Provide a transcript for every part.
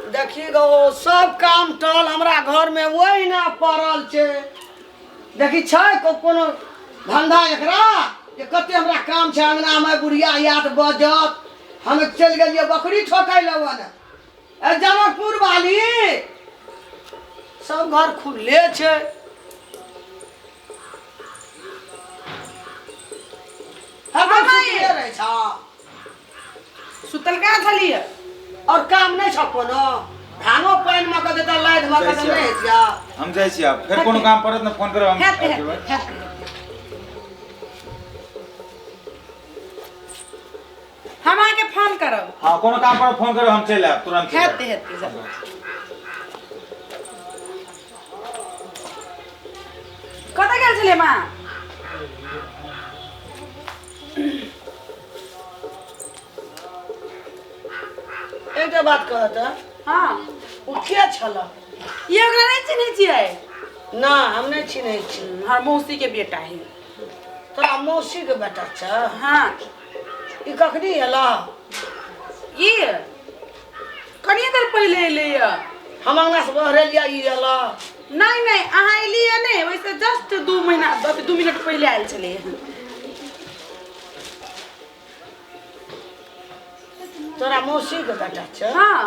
देखी गो सब काम टल हमरा घर में वही ना पड़ल छै। देखी छै कोनो धंधा एकरा जे कते हमरा काम छै अंगना में, बुढ़िया याद बजत। हम चलि गेलियै बकरी ठोकै लए ओने। ए जनकपुर वाली, सब घर खुलले छै। हरदम सुतले रहै छ। सुतल कहाँ छलियै? और काम नहि छ कोनो? धानो पानि मे कऽ देता, लादि मे कऽ नहि होइ छै। हम जाइ छी आब, फेर कोनो काम पड़त ने फोन करब हम। हेतै। आबि जेबै। हेतै। हम अहाँके फोन करब। हाँ, कोनो काम पड़त फोन करब, हम चलि आयब तुरंत चलि आयब। हेतै, हेतै, जाउ। कतऽ गेल छलियै माँ? एकटा बात कहत। हाँ। ओ के छल? ये ओकरा नहि चिन्है छियै? ना, हम नहि चिन्है छी। हमर मौसी के बेटा है। तोरा मौसी के बेटा छ? हाँ। ई कखनी एला? ई कनिए देर पहिले एलै यऽ। हम अंगना से बहरेलिया, ई एला? नहि नहि, अहाँ एलियै नहि, ओहिसँ जस्ट 2 महीना, 2 मिनट पहिले आयल छलै। तोरा मौसी के बेटा छ? हाँ।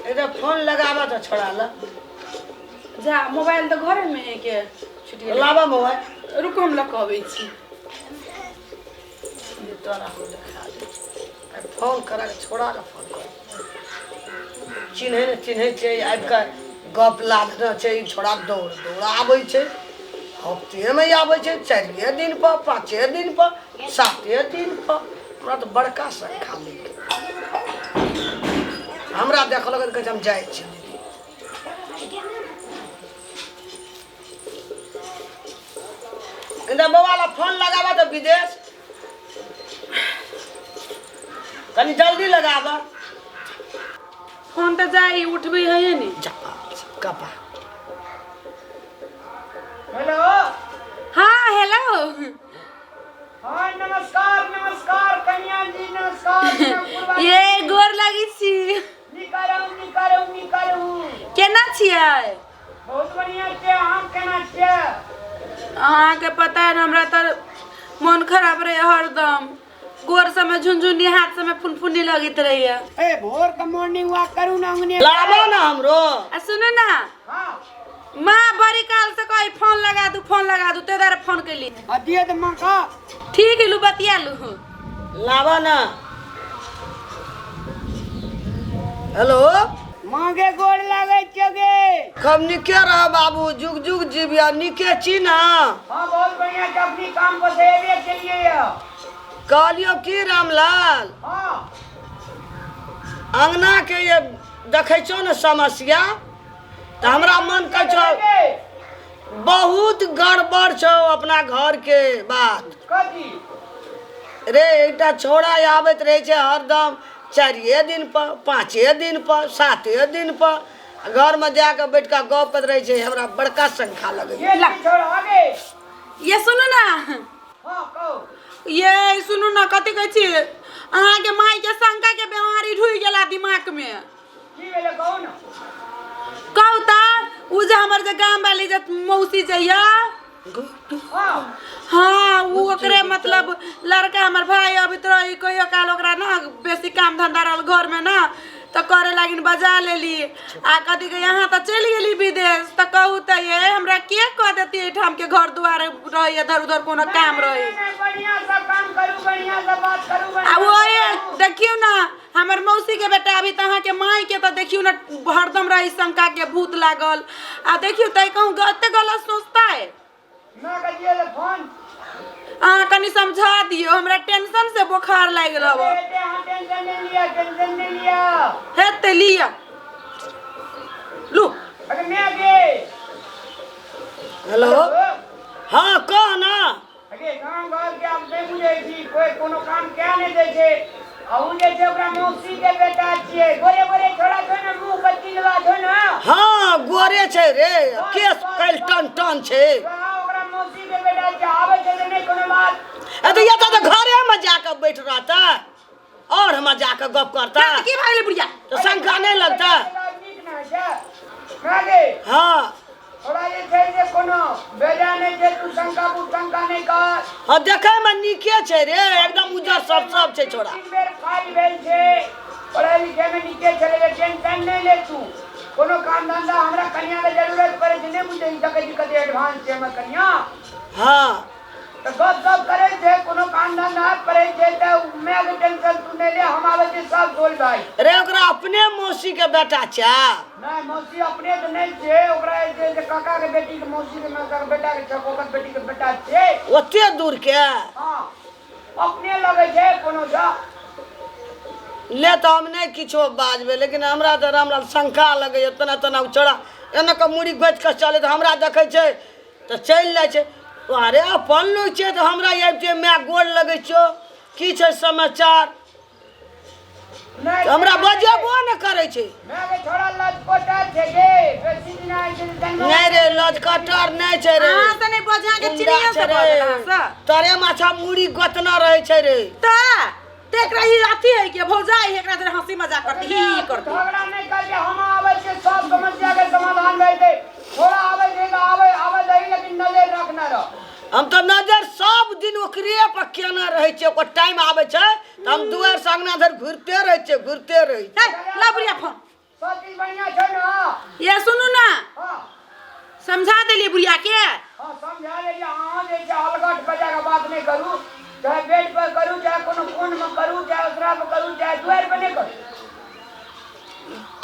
इधर फोन लगाबऽ तऽ छोड़ा ल। जा, मोबाइल तऽ घरेमे है के छुटि गेलै। लाबऽ मोबाइल। रुकू, हम लऽ कऽ अबै छी। ये तोरा हम देखा दै छी। आइ फोन करा के छोड़ा के फोन कर। चिन्है ने चिन्है छै, आबि कऽ गप लादने छै ई छोड़ा। दौड़ दौड़ आबै छै, हफ्तेमे आबै छै, 4 दिन पर, 5 दिन पर, 7 दिन पर। हमरा तऽ बड़का शंका लागि गेल। हमरा देखलक तऽ कहै छै, हम जाइ छी दीदी। इधर बौआ ला फोन लगाबऽ तऽ विदेश, कनि जल्दी लगाबऽ। फोन तऽ जाइ उठबै है ने। जा कपा। हेलो। हाँ, हेलो। हाँ, नमस्कार नमस्कार कन्या जी, नमस्कार जनकपुर वाली। ये गोर लगै छी। निकालू निकालू निकालू। केना छियै? बहुत बढ़िया छियै, अहाँ केना छियै? अहाँके पता है ने, हमरा तऽ मोन खराब रहै हरदम, गोर सबमे झुनझुनी, हाथ सबमे फुनफुनी लगैत रहैया। ए भोर के मॉर्निंग वॉक करू ना अंगने। लाबऽ ने हमरो। आ सुनू ना। हाँ। माँ बड़ी काल से कही फोन लगा दू, फोन लगा दू, ते दुआरे फोन कैली। आ दिए तऽ माँ का। ठीक है, लू बतिया लू। लाबऽ ने। हेलो। माँ के गोर लागै छियो गे। कब निके रह बाबू, जुग जुग जीविया। निके छी ना? हाँ, बहुत बढ़िया छै, अपनी काम पर से एबे केलिए यऽ। कहलियो की रामलाल। हाँ। अंगना के ये देखै छौ ने समस्या, तऽ हमरा मन कहै छौ बहुत गड़बड़ छौ अपना घर के बात। कथी? रे, एकटा छौड़ा आबैत रहै छै हरदम 4 दिन पर, 5 दिन पर, 7 दिन पर, घरमे जाकऽ बैठ कऽ गप करैत रहै छै। हमरा बड़का शंका लगै। ये छोड़ा आगे। ये सुनू ना। हाँ, कहू। ये सुनू ना, कथी कहै छी, अहाँके माय के शंका के बीमारी ढुकि गेला दिमाग में। की भेलै, कहू ना। कहू तऽ, उ जे हमर जे गाम वाली जे मौसी जे यऽ। हाँ। हाँ, उ ओकरे मतलब लड़का हमर भाई अबैत रही कहियो काल। ओकरा ना बेसी काम धंधा रहल घर में ना, तऽ करे लागिन बजा लेली। आ कथी के यहाँ तऽ चलि गेली विदेश। तऽ कहू तऽ, ये हमरा के कऽ देती एहिठाम के घर दुआर रही, इधर उधर कोनो काम रही? नहीं, बढ़िया से काम करू, बढ़िया से बात करू, आ बढ़िया ओहे से करू। देखियौ ना, हमर मौसी के बेटा अभी तऽ अहाँके माय के तऽ देखियौ ने हरदम रही शंका के भूत लागल। आ देखियौ तऽ कहूँ एते गलत सोचता है। माँ के दिए ले फोन। अहाँ कनि समझा दियौ, हमरा टेंशन से बोखार लागि गेल हब। हेतै, अहाँ टेंशन नहीं लिया, टेंशन नहीं लिया। हेतै, लिअ, लू। अरे मैं गे। हेलो, हाँ, कह ना। अरे गाँव घर के आप नहीं बुझै छी, कोई कोनो काम क्या नहीं दै छै। आ उ जे छै ओकरा मौसी के बेटा छियै, गोरे गोरे छोड़ा छौ ने, मुँह के तिलवा छौ ने। हाँ, गोरे छै रे, केस काल्हि टन टन छै। हाँ, ओकरा मौसी के बेटा छै, आबै छै तऽ नहि कोनो बात। ए तऽ एतऽ तऽ घरेमे जाकऽ बैठ रहतै। और में जाके गप करता तऽ की भऽ गेलै बुढ़िया तऽ शंका नहि लगता नीक ना छै मागे हाँ थोड़ा जे छै जे कोनो बेजा नहि छै तू शंका शंका नहि कर हाँ देखै में नीके छै रे एकदम उज्जर सब सब छै छोड़ा तीन बेर फाइल भेल छै पढ़ै लिखै में नीके छलै जे टेंशन नहि ले तू कोनो काम धंधा हमरा कनिया के जरूरत पड़ै छै नहि बुझै सकै छी कते एडवांस छै हमर कनिया हाँ तऽ गप सप करै छै कोनो काम धंधा पड़ै छै तऽ माय के टेंशन तू नहि ले हम आबै छै सब बोल भाई रे ओकरा अपने मौसी के बेटा छै नहि मौसी अपने तऽ नहि छै ओकरा जे छै से काका के बेटी के मौसी के मौसा के बेटा के छै ओकर बेटी के बेटा छै ओते दूर के हँ अपने लगै छै कोनो जा ले तऽ हम नहि किछो बाजबै लेकिन हमरा तऽ रामलाल शंका लगैए तना तना छोड़ा एना कऽ मुड़ी गोति कऽ चलै तऽ हमरा देखै छै तऽ चलि जाइ छै अरे अपन लोक छै तऽ हमरा आबिते माय गोर लगै छियौ की छै समाचार नहि हमरा बजेबो नहि करै छै माय के छोड़ा लजकोटर छै गे बेसी दिन आइ छै जन्म नहि रे लजकटर नहि छै रे अहाँ से नहि बजे अहाँके गुंडा चिड़िया छै से रे। बजल अहाँ से तोरे माछा मुड़ी गोतना रहै छै रे तऽ एकरा ई अथी है कि भौजाई है एकरा से हंसी मजाक करती ही ही करती झगड़ा नहि कर हम आबै छियै सब समस्या के समाधान भए जेतै थोड़ा आबै छै तऽ आबै आबै दही लेकिन नजर रखने रह हम तऽ नजर सब दिन ओकरे पर केने रहै छियै ओकर टाइम आबै छै तऽ हम दुआरि से अंगना धरि घुरिते रहै छियै घुरिते रहै छियै हे ला बुढ़िया फोन सब चीज बढ़िया छै ने ये सुनू ना हाँ समझा देलियै बुढ़िया के हाँ समझा लेलियै अहाँ जे छै अलगट बजा के बात नहि करू चाहे बेड पर करू चाहे कोनो कोन में करू चाहे ओसरा पर करू चाहे दुआरि पर नहि करू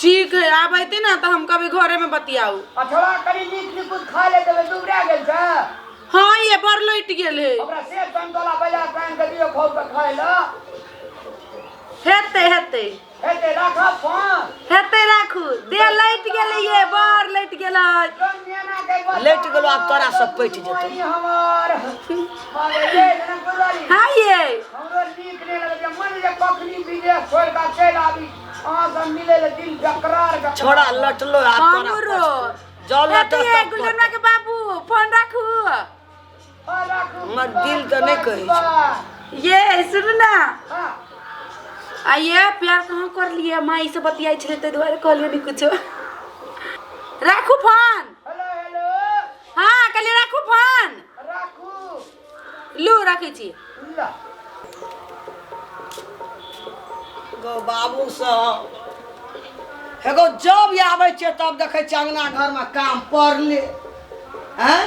ठीक है आब अयतै ना तऽ हम कभी घरे में बतियाऊ आ छोड़ा कनि नीक निकुत खाय ले देबै दुबरा गेल छै हाँ ये बड़ लौट गेल है ओकरा सेब संतोला बजा के आनि के दियौ खोल के खाय लए हेतै हेतै हेतै राखब फोन हेतै राखू दे लैट गेलै ये बड़ लैट गेलै लैट गेलौ, आब तोरा सब पटि जेतौ। हमर मारे ये जनकपुर वाली हाँ ये हमरो नीक नहि लगै मन जे कखनी विदेश छोड़ि कऽ चलि आबी अहाँ सब मिलै लए दिल बेकरार बेकरार। छोड़ा लटलो आब तोरा हमरो पटतौ। जाउ लटत हेतै तब गुलजनमा के बाबू फोन राखू हाँ, राखू हमर दिल तऽ नहि कहै छै। ये सुनू ना हाँ आ ये प्यार कहाँ कर लिए माँ से बतियाई छलै ताहि दुआरे कहलियै नहि कुछो राखू फोन हेलो हेलो हाँ कहलियै राखू फोन राखू लू राखै छी ला गो बाबू सब हेगो जब आबै छियै तब देखै छियै अङ्गना घरमे काम पड़ले आँय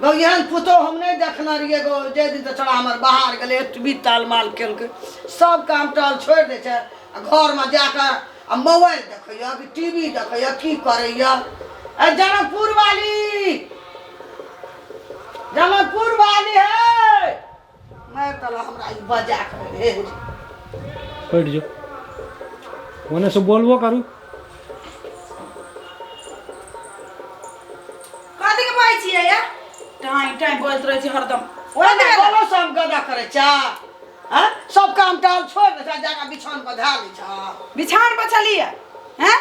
गो एहन पुतोहु हम नहि देखने रहियै गो जाहि दिन तऽ छोड़ा हमर बाहर गेलै एतबी तालमाल केलकै सब काम टाल छोड़ि दै छै आ घरमे जाकऽ आ मोबाइल देखैए कि टी वी देखैए की करैए ए जनकपुर वाली जनकपुर वाली है मैं तला हमरा ई बजा के हे बैठ जो ओने से बोलबो करू कथी के बजै छियै या टाइम टाइम बोलैत रहै छै हरदम ओने बोलो सब गदा करै छ हैं सब काम टाल छोड़ दै छ जाके बिछौन पर धए लै छ बिछान पर छलियै हैं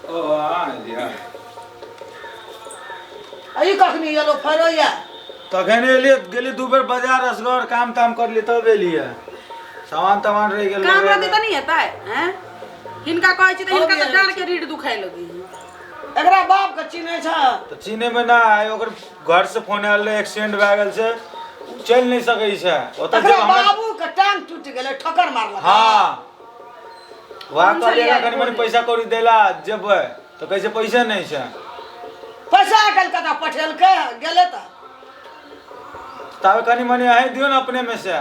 ओ आ लिया आ ई कखनी एलो फेरो या तखन एलियै गेली दू बेर बाजार असगर काम ताम करली तब एलियै सामान तामान रहि गेल काम रहतै तऽ नहि हेतै हैं हिनका कहै छी तऽ हिनका तऽ डाँड़ के रीढ़ दुखाइ लगी एकरा बाप के चिन्है छ तऽ चिन्है मे ना आय ओकर घर से फोन आयल रहै एक्सीडेंट भए गेल छै ओ चलि नहि सकै छै ओतऽ एकरा जब हमरा बाबू के टांग टूटि गेलै ठोकर मारलक हँ वएह कोन कहलियै छलियै? कनि मनि पैसा कौड़ी देला जेबै तऽ कहै छै पैसे नहि छै पैसा आइ काल्हि कतऽ पठेलकै गेलै तऽ ताबे कनि मनि अहीं दियौ ने अपने मे से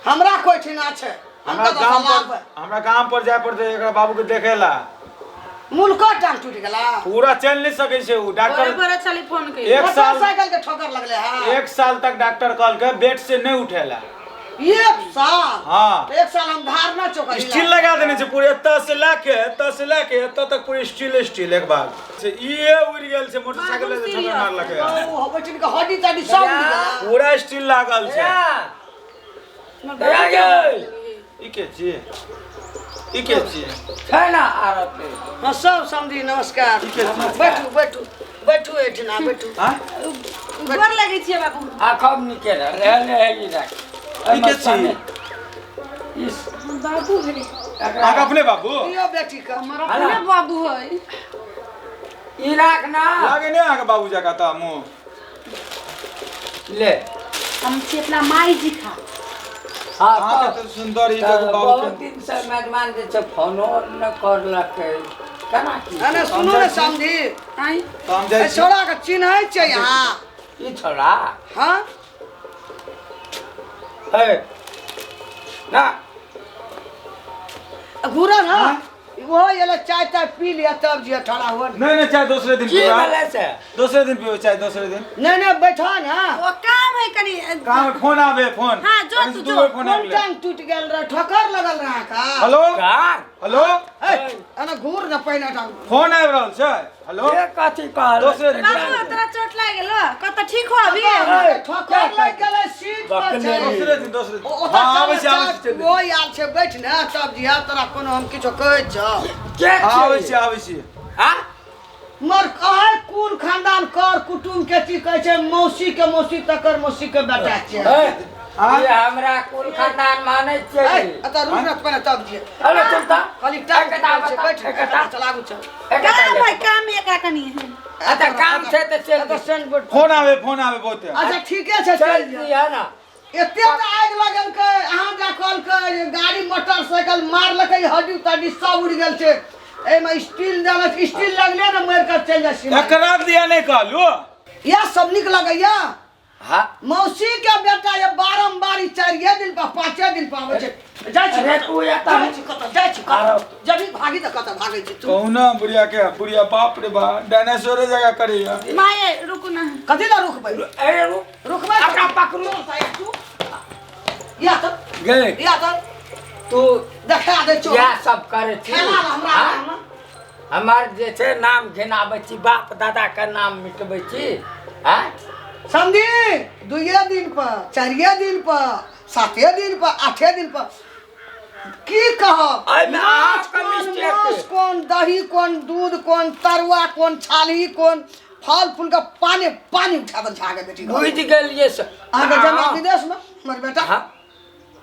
हमरा कोइ ठिना छै हम हमरा कतऽ गाम से पर लाबबै? हमरा गाम पर जाय पड़तै एकरा बाबू के देखे ला मुलको टांग टूटि गेला पूरा चलि नहि सकै छै ओ बड़े डॉक्टर बड़े छली फोन के एक साल मोटरसाइकिल के ठोकर लगले है एक साल तक डॉक्टर कहलकै बेड से नहि उठेला एक साल हाँ। तऽ एक साल हम धारना चौक स्टील लगा देने छै पूरे एतऽ से लए के एतऽ से लए के एतऽ तक पूरे स्टील स्टील एक बार से इहे उड़ि गेल छै मोटरसाइकिल से ठोकर मारलकै बैठिन के हड्डी तड्डी सब उड़ि गेलै पूरा स्टील लागल छै ई के छियै ई के छियै छै ना आरती हाँ सब समझी नमस्कार बैठू बैठू बैठू एहिठिना बैठू हाँ गोर लगै छियै बाबू आ खूब नीके रहले है ई राख ई के छी? बाबू है। अहाँके अपने बाबू? दियौ बेटी के। हमर अपने बाबू है। ई राख ना। लागे नहीं अहाँके बाबू जकाँ तऽ मुँह। ले हम छी अपना माई जी खा। हाँ। अहाँके तऽ सुन्दर ई देखू बाबू बहुत के। दिन से मेजबान जे छै फोनो न करलकै, केना की? अने सुनू ने समझी। आई। तऽ हम जाइ छी। छोड़ा के चिन्है छै अहाँ? ई छोड़ा? हाँ। हे ना। घूरा ना वो ये चाय ताय पी लिया तब जिया ठड़ा हुआ। नहीं नहीं, चाय दूसरे दिन की पीबै। भेलै से? दूसरे दिन पीबै चाय, दूसरे दिन। नहीं नहीं, बैठा ना। वो काम है कनी। काम है, फोन आवे फोन। हाँ, जो कनी तू से दू जो। बेर फोन कोन आबि गेलै। टांग टूट गेल रहे, ठोकर लगल रहा का? हेलो। का? हेलो। ए, अने घूर न पहिने टांग। फोन आबि रहल छै। हेलो। के कथी कहल? दोसरे दिन। बाबू तोरा चोट लागि गेलो, कत ठीक हो अभी? ठोकर लागि गेलै सीट पर छै। दोसरे दिन, दोसरे दिन। ओतऽ हाँ, आबै छी, आबै चल, छी, चलि। ओ आयल छै, बैठ ने तब जिया तोरा कोनो हम किछो कहै छौ। के हाँ, आबै छी, छियै? आबै छी। हाँ? मर कहे कुल खानदान कर कुटुम के की कहै छै, मौसी के मौसी तकर मौसी के बेटा छै। हे, हाँ? ई हमरा कुल खानदान मानै छियै। ए, एतऽ रुक ने पहिने तब जिया। अरे चल त। खाली टांग एकटा टूटल छै, बता, बैठ एकटा। चलाबू चल। एकटा काम ले। है, काम एकरा कनी है। अच्छा काम छै तऽ चलि एतऽ सेंट बोर्ड। फोन आवे, फोन आवे बहुते। अच्छा ठीके छै, चलि चलि जिया। दिअ ना। एते तऽ आगि लगेलकै अहाँ जा कहलकै जे गाड़ी मोटरसाइकिल मारलकै, हड्डी तड्डी सब उड़ि गेल छै। एहिमे स्टील देने छै, स्टील लगले ने मरि कऽ चलि जाइ छै। एकरा दिया नहीं कहलू। इएह सब नीक लगैया? हाँ। मौसी के बेटा ये बारम्बार ई 4 दिन पर 5 दिन पर आबै छै। जाइ छी। अरे तू एतऽ। जाइ छी कतऽ, जाइ छी कतऽ? जब भागी तऽ कतऽ भागै छी तू? कहुना बुढ़िया के, बुढ़िया बाप रे बा डायनासोरे जगह करैया। माये रुकू ना। कथी लए रुकबै? अरे रुक। रुकबै? अपना पकड़ू। या तऽ। गे। या तऽ। तू देखा दै छौ। इएह सब करै छी। खेला हमरा। हाँ? हमर जे छै नाम घिनाबै छी, बाप दादा के नाम मिटबै छी। हाँ? समझी, 2 दिन पर, 4 दिन पर, 7 दिन पर, 8 दिन पर की कहब? एहिमे माछ अहाँके कोन, mistake। मांस कोन, दही कोन, दूध कोन, तरुआ कोन, छाली कोन, फल फूल के पानी पानी उठा दे झागे बेटी। बुझि गेलियै से। अहाँके जमा विदेश में हमर बेटा। हाँ,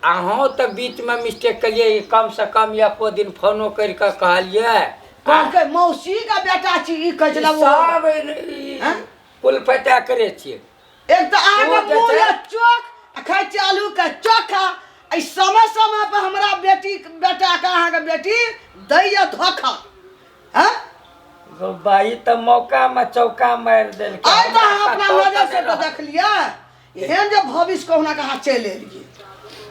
अहूँ तऽ बीच में मिस्टेक केलियै, कम से कम एको दिन फोनो करि कऽ कहलियै। कहलकै मौसी के बेटा छी, ई कहै छलै ओ। सब ई हाँ? कुल फटा करै छियै। एक तऽ अहाँके ओ जे मुँह छै- यऽ चोख, आ खाइ छियै आलू के चोखा। एहि समय समय पर हमरा बेटी बेटा के अहाँके बेटी दैया धोखा। हाँ? गौ बाई तऽ मौका में चौका मारि देलकै। आइ तऽ अहाँ अपना कतौ नजर से तऽ तऽ देखलियै, एहन जे भविष्य कहुना के अहाँ चलि एलियै।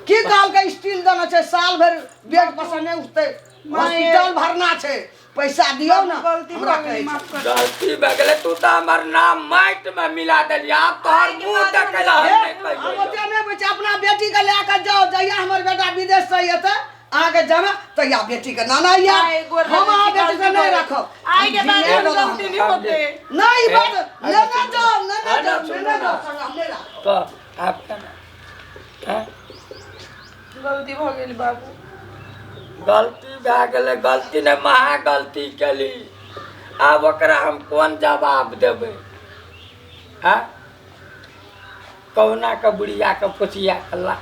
की कहलकै स्टील देना छै, साल भरि बेड पर से नहि उठतै, हॉस्पिटल भरना छै, पैसा दियौ ने। गलती हमरा भऽ कहै गेलै, छै। माफ कर। गलती भए गेलै, तू तऽ हमर नाम माटि में मिला देलियै, आब तोहर मुँह देखै लए हम हे, नहि हम कहियौ। ओते नहि बुझै छी, अपना बेटी के लए कऽ जाउ, जहिया हमर बेटा विदेश से एतै अहाँके जाना तहिया बेटी के नाना या आइ गोर हम अहाँ लगै छी, बेटी के गलती नहि भऽ गेल। राखब। आइ के बाद हम एहन नहि गलती नहि होतै। नहि, ई बात ए, लेने जाउ, लेने अरे जाउ, सुनू लेने ना। जाउ, संग हम नहि राखब। तऽ आब केना? हैं? गलती भऽ गेल बाबू। गलती भए गेलै, गलती नहि महा गलती केली, आब ओकरा हम कोन जवाब देबै? हाँ? कहुना के बुढ़िया के पोसिया के ला,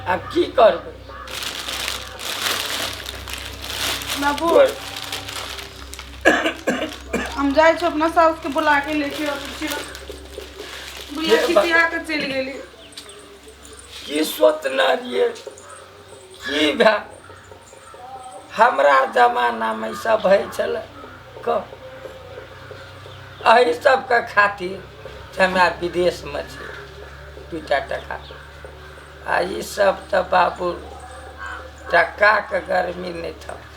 आब की करबै? बाबू हम जाइ छी अपना साउस के बुला के लेके अबै छी। बुढ़िया खिसिया के चलि गेली। की सोचने रहियै की भए? हमरा जमानामे ई सब होइ छलै कह, एहि सबके खातिर से हमरा विदेशमे छै 2 टका, आ ई सब तऽ बाबू टकाके गर्मी नहि थम।